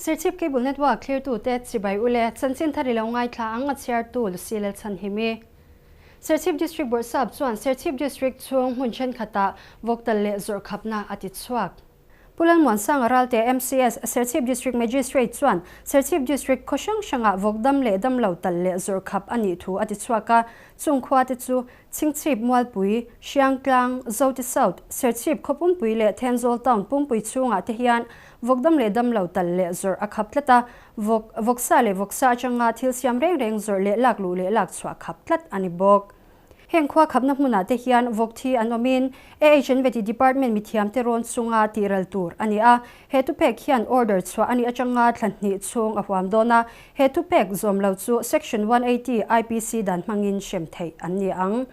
Serchhip Cable Network thlirtute chibai ule chanchin thar i lo ngaithla ang a chhiartu Lucy Lalchhanhimi. Serchhip District Bawrhsap chuan Serchhip District chhung hmun thenkhatah vawktal leh zawrhkhapna a ti chhuak. Pu Lalmuansanga Ralte MCS, Serchhip District Magistrate chuan Serchhip District khaw hrang hrangah vawk dam leh damlo talh leh zawrhkhap a nih thu a ti chhuak a, chung khua te chu Chhingchhip Mualpui, Hriangtlang, Zote South, Serchhip khaw pumpui leh Thenzawl Town pumpui chhungah te hian vawk dam leh damlo talh leh zawrh a khap tlat a, vawk, vawksa leh vawksa atanga thil siam reng reng zawrh leh lak luh leh lak chhuah khap tlat a ni bawk. Heng khua khapna hmunah te hian vawk thi an awmin AHNVT Department mithiamte rawn chunga tihral tur a ni a. He thupek hian order chhuah a nih atanga thla hnih chhung a huam dawn a, he thupek zawm lo chu Section 180 IPC dan hmangin hrem theih an ni ang.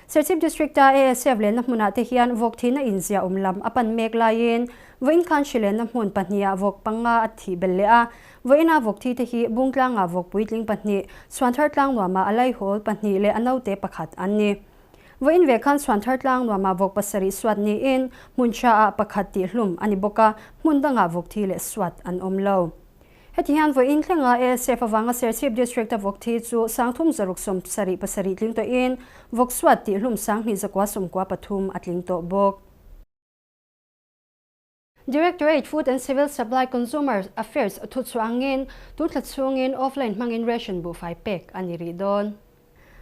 Serchhip District-a ASF lenna hmunah te hian vawk thihna inziah awm lam a pan mek laiin vawiin khan hri lenna hmun pahniha vawk panga a thih belh leh a. Vawiina vawk thi te hi Bungtlanga vawk puitling pahnih, Chhuanthar Tlangnuama a laihawl pahnih leh a naute pakhat an ni. Vawiin ve khan Chhuanthar Tlangnuama vawk pasarih suat niin hmun tha-ah pakhat tihhlum a ni bawk a, hmun dangah vawk thi leh suat an awm lo. Heti hian vawiin thlenga ASF avanga Serchhip District-a vawk thi chu 3677 tling tawhin vawk suat tihhlum 2193 a tling tawh bawk. Directorate Food and Civil Supply Consumer Affairs thu chuangin tunthla chhungin offline hmangin ration buhfai pek a ni rih dawn.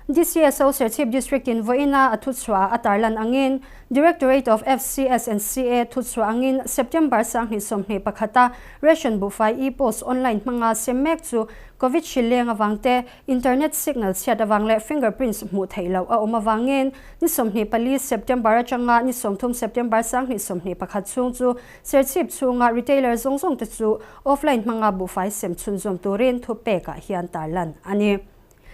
DCSO Serchhip District in vawiina a thuchhuah a tarlan angin Directorate of FCS and CA thuchhuah angin September 2021 a ration buhfai e-post online hmanga sem mek chu Covid hrileng avangte Internet signal chhiat avang leh fingerprints hmuh theih loh a awm avangin ni 24 September atanga ni 30 September 2021 chhung chu Serchhip chhunga retailer zawng zawng te chu offline hmanga buhfai sem chhunzawm turin thupekah hian tarlan a ni.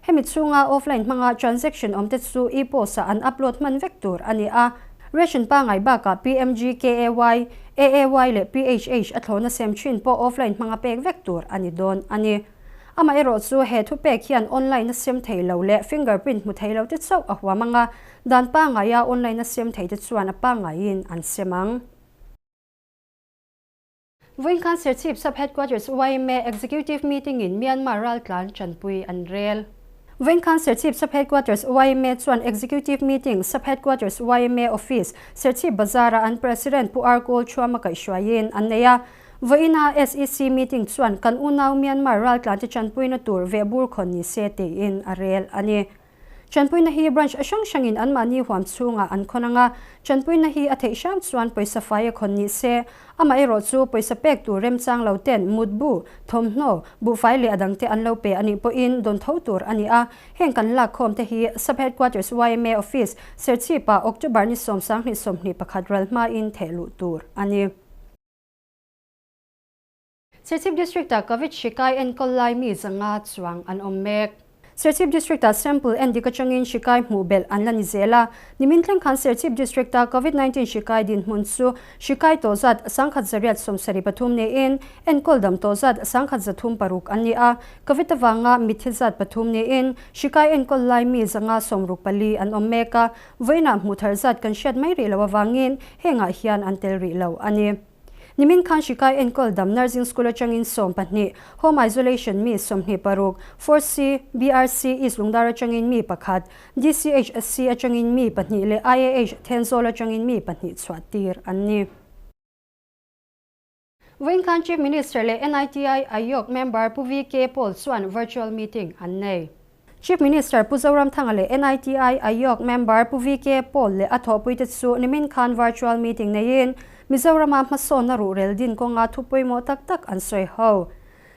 Hemi chhunga offline hmanga transaction awm te chu e-post ah an upload hman vek tur a ni a. Ration pangngai bakah PMGKAY, AAY leh PHH a thlawhna sem thin pawh offline hmanga pek vek tur a ni dawn a ni. Amaherawhchu he thupek hian online a sem thei lo leh fingerprint hmu thei lo te chauh a huam ang a, dan pangngaia online a sem thei te chuan a pangngaiin an sem ang. Vawiin khan Serchhip Sub-Headquarters yma Executive Meeting in Myanmar raltlan tanpui an rel. Vawiin khan Serchhip Sub-Headquarters yma chuan Executive Meeting Sub-Headquarters yma Office, Serchhip Bazar-a an President Pu R Kawlthuama kaihhruaiin an nei a. Vawiina SEC meeting chuan kan unau Myanmar raltlante tanpuina tur vehbur khawn ni se tiin a rel a ni. Tanpuina hi branch hrang hrangin anmahni huam chhungah an khawn ang a, tanpuina hi a theih hram chuan pawisa fai a khawn ni se. Amaherawh chu pawisa pek tur remchang lo ten mutbu, thawmhnaw, buhfai leh a dangte an lo pe a nih pawhin dawn tho tur a ni a. Heng kan lakkhawm te hi Sub-Headquarters yma Office, Serchhip-ah October ni 10 2021 ral hmain thehluh tur a ni. Serchhip District-ah Covid hri kai enkawl lai mi 500 chuang an awm mek. Serchhip District-ah sample endik atangin hri kai hmuh belh an la ni zel a. Nimin thleng khan Serchhip District-a Covid-19 hri kai dinhmun chu hri kai tawh zat 1173 niin enkawl dam tawh zat 1136 an ni a. Covid avanga mitthi zat pathum niin hri kai enkawl lai mi 564 an awm mek a. Vawiinah hmuh thar zat kan hriat mai rih loh avangin hengah hian an tel rih lo a ni. Nimin khan hri kai enkawl dam Nursing School atangin 12, Home Isolation mi 26, 4C, BRC East Lungdar atangin mi pakhat, DCHSC atangin mi pahnih leh IAH Thenzawl atangin mi pahnih chhuah tir an ni. Vawiin khan Chief Minister leh NITI Aayog member Pu VK Paul chuan virtual meeting an nei. Chief Minister Pu Zoramthanga leh NITI Aayog member Pu VK Paul leh a thawhpuite chu nimin khan virtual meeting neiin Mizorama hmasawnna ruhrel din kawnga thu pawimawh tak tak an sawi ho.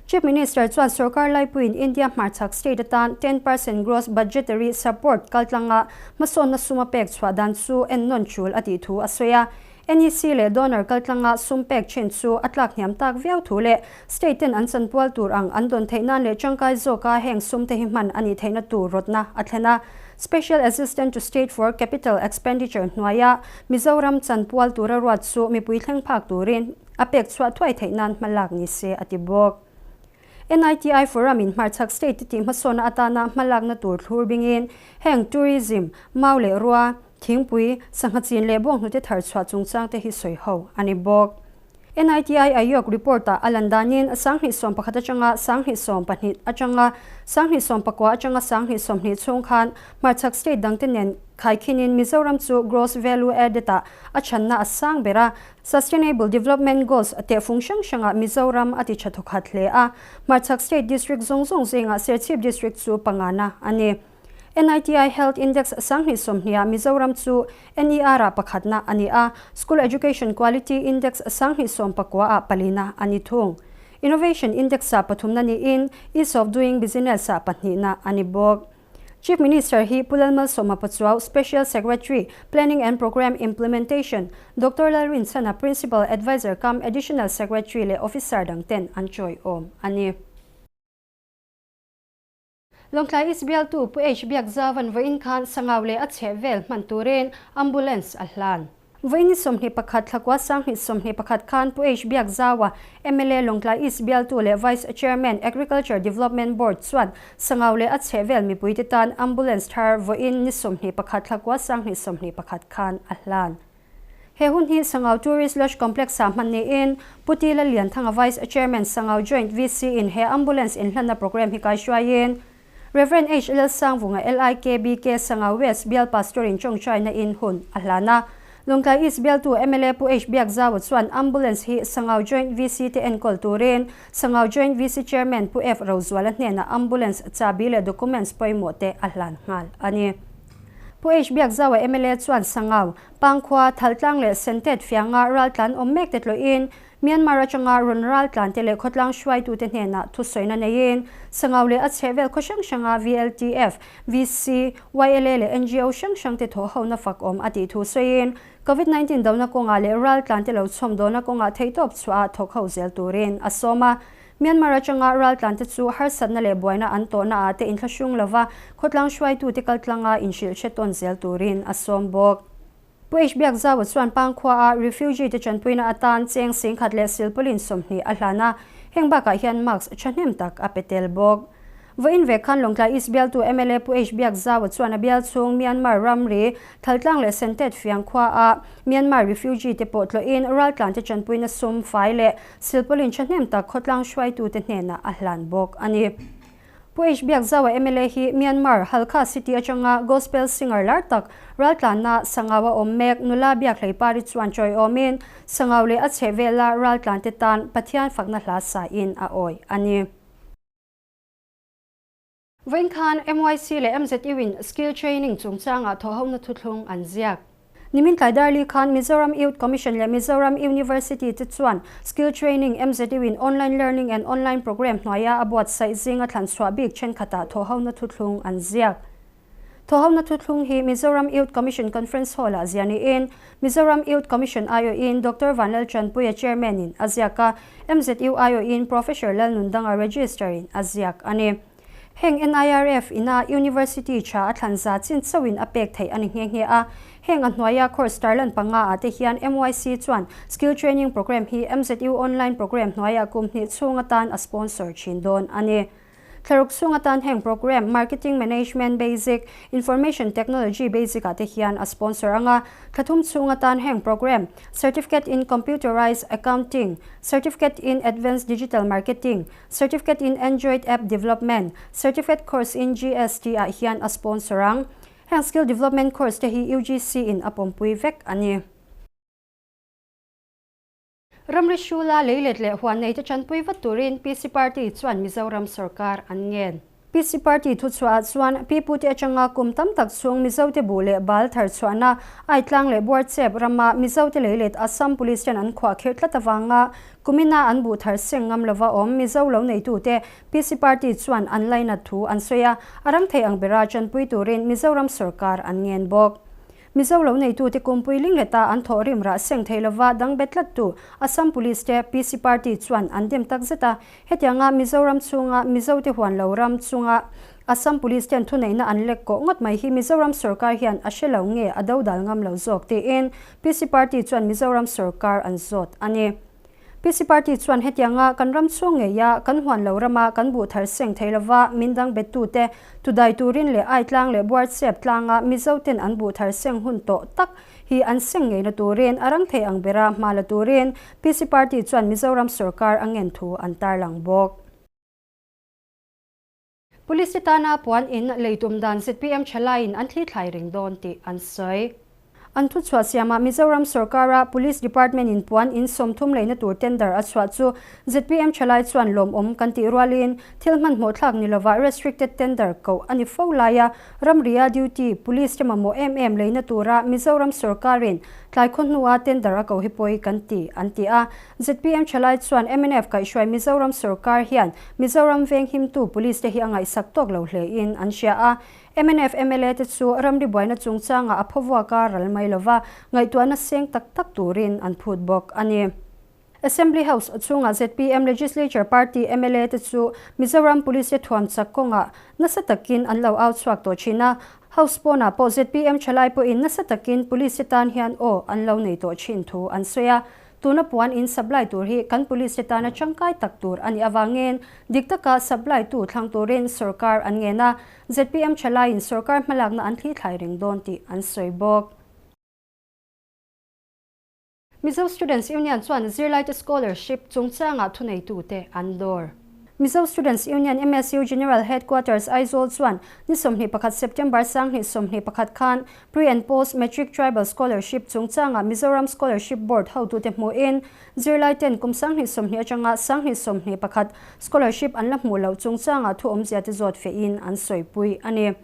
Chief Minister chuan sarkar laipuiin India hmarchhak state atan 10% gross budgetary support kaltlanga hmasawnna suma pek chhuah dan chu ennawn tul a tih thu a sawi a. NEC leh donor kaltlanga sum pek thin chu a tlak hniam tak viau thu leh state ten an chanpual tur ang an dawn theih nan leh tangkai zawka heng sum te hi hman a nih theihna tur rawtna a thlen a. Special Assistant to State for Capital Expenditure hnuaia Mizoram chanpual tura ruat chu mipui thleng phak turin a pek chhuah thuai theih nan hmalak ni se a ti bawk. NITI Forum in hmarchhak state te tih hmasawnna atana hmalakna tur thlur bingin heng tourism, mau leh rua, thingpui, sangha chin leh bawnghnute thar chhuah chungchang te hi sawi ho a ni bawk. NITI Aayog report-ah a lan danin 2011 atanga 2012 atanga 2019 atanga 2020 chhung khan hmarchhak state dangte nen khaikhinin Mizoram chu Gross Value Added-ah a chhanna a sang ber a, Sustainable Development Goals tehfung hrang hrangah Mizoram a ti tha thawkhat hle a, hmarchhak state district zawng zawng zingah Serchhip district chu pangana a ni. NITI Health Index 2020-ah Mizoram chu NER-ah pakhatna a ni a, School Education Quality Index 2019-ah palina a ni thung. Innovation Index-ah pathumna niin Ease of Doing Business-ah pahnihna a ni bawk. Chief Minister hi Pu Lalmalsawma Pachuau, Special Secretary, Planning and Programme Implementation, Doctor Lalrinchhana, Principal Adviser cum Additional Secretary leh Officer dangten an chawiawm a ni. Lawngtlai East bialtu Pu H Biakzauvan vawiin khan Sangau leh a chheh vel hman turin Ambulance a hlan. Vawiin ni 21 thlakua 2021 khan Pu H Biakzaua, mla Lawngtlai East bialtu leh Vice Chairman Agriculture Development Board chuan Sangau leh a chheh vel mipuite tan Ambulance thar vawiin ni 21 thlakua 2021 khan a hlan. He hun hi Sangau Tourist Lodge Complex-ah hman niin Pu T Lallianthanga Vice Chairman Sangau Joint VC in he Ambulance inhlanna programme hi kaihruaiin Rev H Lalsangvunga LIKBK Sangau West Bial Pastor in tawngtaina in hun a hlan a. Lawngtlai East bialtu mla Pu H Biakzaua chuan Ambulance hi Sangau Joint VC te enkawl turin Sangau Joint VC Chairman Pu F Rozuala hnenah Ambulance chabi leh documents pawimawh te a hlan nghal a ni. Pu H Biakzaua mla chuan Sangau, Pangkhua, Thaltlang leh Sentet fianga raltlan awm mek te tlawhin Myanmar atanga rawn raltlan te leh khawtlang hruaitute hnenah thusawina neiin Sangau leh a chhehvel khaw hrang hranga VLTF, VC, YLA leh NGO hrang hrang te thawhhona fak awm a tih thu sawiin Covid 19 dona kawngah leh raltlan te lo chhawm dawna kawngah theihtawp chhuah a thawk ho zel turin a sawm a. Myanmar atanga raltlan te chu harsatna leh buaina an tawhna ah te inthlahrung lova khawtlang hruaitute kaltlanga inhrilh hre tawn zel turin a sawm bawk. Pu H Biakzaua chuan Pangkhua ah refugee te tanpuina atan cheng 10,000 leh silpaulin 20 a hlan a, heng bakah hian mask thahnem tak a pe tel bawk. Vawiin ve khan Lawngtlai East bialtu mla Pu H Biakzaua chuan a bial chhung Myanmar ramri Thaltlang leh Sentet fiang khua ah Myanmar refugee te pawh tlawhin raltlan te tanpuina sum fai leh Silpaulin thahnem tak khawtlang hruaitute hnenah a hlan bawk a ni. Pu H Biakzaua mla hi Myanmar, Halkha city atanga gospel singer lar tak raltlanna Sangau a awm mek nula Biakhleipari chuan chawiawmin Sangau leh a chhehvela raltlante tan Pathian fakna hla sain a awi a ni. Vawiin khan MYC leh MZU in skill training chungchangah thawhhona thuthlung an ziak. Nimin tlai Darli khan Mizoram Youth Commission leh Mizoram University te chuan skill training MZU in online learning and online programme hnuaia a buatsaih zinga thlanchhuah bik thenkhatah thawhhona thuthlung an ziak. Thawhhona thuthlung hi Mizoram Youth Commission Conference Hall-ah ziah niin Mizoram Youth Commission aiawhin Doctor Vanlalchanpuia Chairman in a ziak a, MZU aiawhin Professor Lalnundanga Registrar in a ziak a ni. Heng NIRF ina University tha a thlan za chin chauhin a pek theih a ni nghe nghe a. Heng a hnuaia course tarlan panga ah te hian MYC chuan Skill Training Programme hi MZU Online Programme hnuaiah kum hnih chhung atan a sponsor thin dawn a ni. Thlaruk chhung atan heng programme Marketing Management Basic, Information Technology Basic ah te hian a sponsor ang a. Thlathum chhung atan heng programme Certificate in Computerized Accounting, Certificate in Advanced Digital Marketing, Certificate in Android App Development, Certificate Course in GST ah hian a sponsor ang. Heng skill development course te hi UGC in a pawmpui vek a ni. Ramri hrula leilet leh huan neite tanpui vat turin PC Party chuan Mizoram sorkar an ngen. PC Party thuchhuah ah chuan Pi Pute atanga kum tam tak chhung Mizote buh leh bal thar chhuahna Aitlang leh Buarchep rama Mizote leilet Assam Police ten an khuahkhirh tlat avanga kumina an buh thar seng ngam lova awm Mizo lo neitute PC Party chuan an lainat thu an sawi a, a ram thei ang bera tanpui turin Mizoram sorkar an ngen bawk. Mizo lo neitute kumpui lingleta an thawh rim rah seng thei lova dang bet tlattu Assam Police te PC Party chuan an dem tak zet a, hetianga Mizoram chhunga Mizote huan lo ram chunga Assam Police ten thuneihna an lek kawh ngawt mai hi Mizoram sorkar hian a hre lo nge a dodal ngam lo zawk tiin PC Party chuan Mizoram sorkar an zawt a ni. PC Party chuan hetianga kan ram chhung ngeia kan huan lo rama kan buh thar seng thei lova min dang bettute tudai turin leh Aitlang leh Buarchep tlanga Mizo ten an buh thar seng hun tawh tak hi an seng ngeina turin a rang thei ang bera hma la turin PC Party chuan Mizoram sorkar a ngen thu an tarlang bawk. Police te tana puan in lei tum dan zpm thalaiin an thli thlai reng dawn tih an sawi. An thuchhuah siamah Mizoram sorkara Police Department in puan in 30 leina tur tender a chhuah chu zpm thalai chuan lawmawm kan tih rualin thil hmanhmawh thlak ni lova restricted tender koh a ni fo laia ramria duty police te mamawh em em leina tura Mizoram sorkarin tlai khaw hnua tender a ko hi pawi kan ti an ti a. Zpm thalai chuan mnf kaihhruai Mizoram sorkar hian Mizoram veng himtu police te hi a ngaihsak tawk lo hle in an hria a. Mnf MLA te chu ramri buaina chungchanga a phawvuaka ral mai lova ngaihtuahna seng tak tak turin an phut bawk a ni. Assembly House chunga zpm Legislature Party MLA te chu Mizoram Police te thuam chak kawnga nasa takin an lo au chhuak tawh thin a. House pawna pawh zpm thalai pawhin nasa takin police te tan hian aw an lo nei tawh thin thu an sawi a. Tuna puan in supply tur hi kan police te tana tangkai tak tur ani awangin diktaka supply tu thlang turin sarkar an ngena zpm thalaiin sarkar hmalakna an thli thlai ring dawn tih an sawi bawk. Mizo Students Union chuan Zirlai Scholarship chungchanga thunei tu te an dawr. Mizo Students Union MSU General Headquarters Aizawl chuan ni 21 September 2021 khan Pre and Post Matric Tribal Scholarship chungchanga Mizoram Scholarship Board hotu te hmu in Zirlai ten kum 2020 atanga 2021 scholarship an la hmu lo chungchanga thu awmzia te zawt fe in an sawipui ani.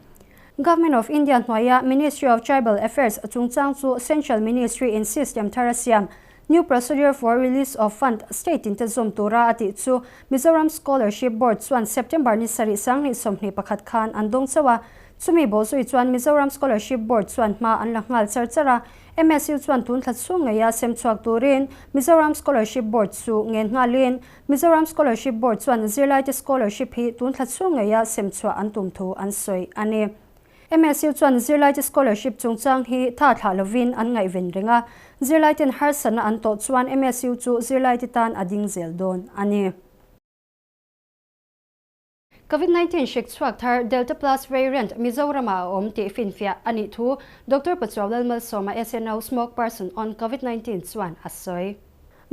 Government of India hnuaia Ministry of Tribal Affairs chungchang chu Central Ministry in System Tharasiam New Procedure for Release of Fund State in te zum tura ati chu Mizoram Scholarship Board chuan September ni sari 2021 khan an dong chawa chumi bo zui chuan Mizoram Scholarship Board chuan hma an la ngal char chara MSU chuan tun thla chu ngeia sem chuak turin Mizoram Scholarship Board chu ngen ngalin Mizoram Scholarship Board chuan Zirlai te scholarship hi tun thla chu ngeia sem chua an tum thu an soi ani. MSU chuan Zirlai te scholarship chungchang hi tha thla lovin an ngai ven ringa Zirlai ten harsana an to chuan MSU chu Zirlai te tan ading zel don ani. COVID-19 hrik chhuak thar Delta Plus variant Mizoram a awm tih finfiah ani thu Dr. Pachuau Lalmalsawma SNO spokesperson on COVID-19 chuan a sawi.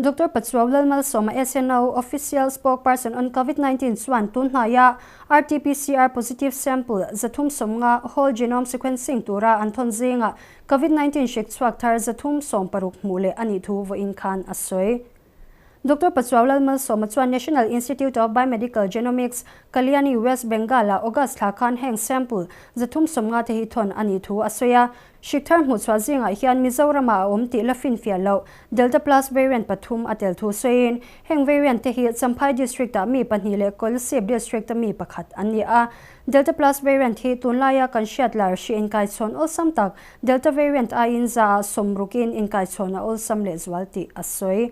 Dr. Pachuau Lalmalsawma SNO official spokesperson on COVID-19 chuan tun hnaiah RT-PCR positive sample 350 whole genome sequencing tura an thon zinga COVID-19 hrik chhuak thar 360 hmu leh ani thu vawiin khan a sawi. Dr. Pachuau Lalmalsawma chuan National Institute of Biomedical Genomics, Kalyani, West Bengal a August thla khan heng sample 350 te hi thon ani thu a sawi a. Hrik thar hmu chhuah zingah hian Mizoram a awm tih la finfiah lo Delta Plus variant 3 a tel thu sawiin heng variant te hi Champhai district ah mi 2 leh Kolasib district a mi 1 an ni a. Delta Plus variant hi tunlaia kan hriat lar hri inkai chhawn awlsam tak Delta variant aiin za ah 60 in inkai chhawn a awlsam leh zual tih a sawi.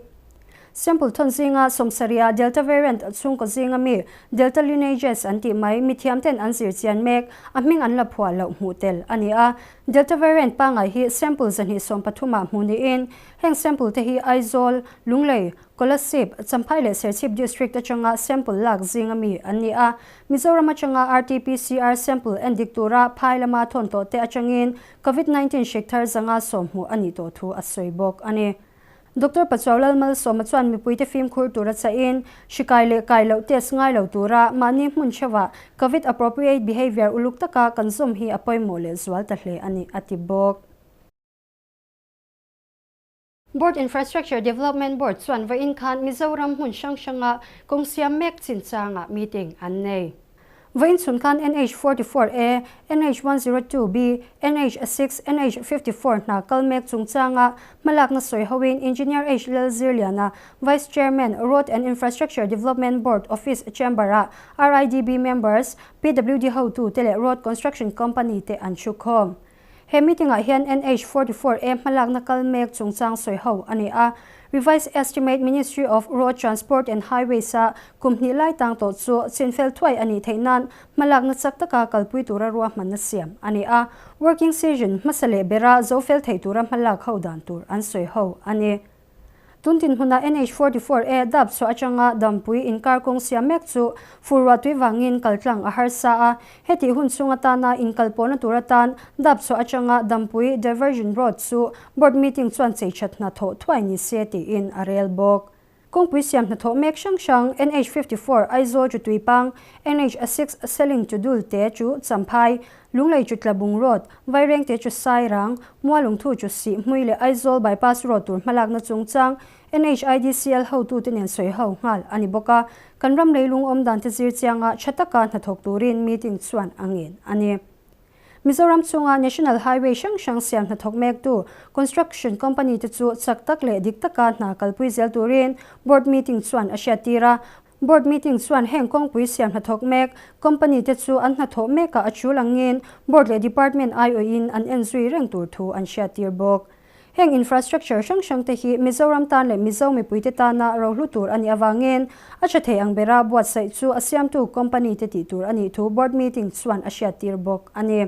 Sample thon zinga 70 Delta variant chhungkaw zinga mi Delta lineages an tih mai mi thiam ten an zir chian mek a hming an la phuah loh hmuh tel ani a. Delta variant pangai hi sample 233 ah hmu niin heng sample te hi Aizawl, Lunglei, Kolasib, Champhai leh Serchhip district atanga sample lak zinga mi an ni a. Mizoram atanga RT-PCR sample endik tura phai lama thon tawh te atangin COVID-19 hrik thar zanga sawm hmuh ani tawh thu a sawi bawk ani. Dr. Pachuau Lalmalsawma chuan mipui te fimkhur tura chain hrikai leh kai loh test ngai lo tura mahni hmun thewa COVID appropriate behavior uluk taka kan zawm hi a pawimawh leh zual ta hle ani a ti bawk. Board Infrastructure Development Board chuan vawiin khan Mizoram hmun hrang hranga kawng siam mek chinchanga meeting an nei. Vawiin chhun khan NH44A, NH102B, NH6, NH54 hna kal mek chungchanga hmalakna sawi hoin Engineer H Lalzirliana, Vice Chairman, Road and Infrastructure Development Board Office Chamber a RIDB members, PWD hotu te leh Road Construction Company te an thu khawm. He meeting ah hian NH44A hmalakna kal mek chungchang sawi ho ani a. Revised Estimate Ministry of Road Transport and Highways a kumhnih lai tang tawh chu chinfel thuai ani theihnan hmalakna chak taka kalpui tura ruahmanna siam ani a. Working session hmasa leh bera zofel thei tura hmalak ho dan tur an sawi ho ani. Tun dinhmunah NH 44 A dap chhuah atanga Dampui inkar kawng siam mek chu fur ruahtui vangin kaltlang a harsa a, hetih hun chhung atana inkalpawhna tur atan dap chhuah atanga Dampui Diversion Road chu Board meeting chuan cheithat hna thawh thuai ni se tiin a rel bawk. Kawngpui siam hnathawh mek hrang hrang NH 54 Aizawl chu Tuipang, NH 6 Seling chu Dulte chu Champhai, Lunglei chu Tlabung Road, Vairengte chu Sairang, Mualungthu chu Sihhmui leh Aizawl Bypass Road tur hmalakna chungchang NHIDCL hotute nen sawi ho nghal a ni bawk a, kan ram leilung awm dan te zir chianga tha taka hnathawk turin meeting chuan a ngen a ni. Mizoram chhunga National Highway hrang hrang siam hnathawk mektu Construction Company te chu chak tak leh dik taka hna kalpui zel turin Board meeting chuan a hriattir a. Board meeting chuan heng kawngpui siam hnathawk mek Company te chu an hnathawh mekah a tul angin Board leh Department aiawhin an en zui reng tur thu an hriattir bawk. Heng infrastructure hrang hrang te hi Mizoram tan leh Mizo mipuite tana rohlu tur a nih avangin a tha thei ang bera buatsaih chu a siamtu company te tih tur a nih thu board meeting chuan a hriattir bawk a ni.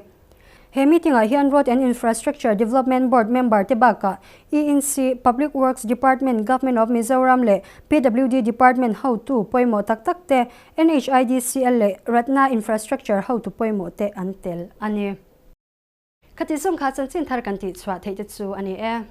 He meeting ah hian Road and Infrastructure Development Board member te bakah ENC, Public Works Department, Government of Mizoram leh PWD Department hotu pawimawh tak tak te, NHIDCL leh Ratna Infrastructure hotu pawimawh te an tel a ni. Khati zawng kha chanchin thar kan tihchhuah theih te chu a ni e.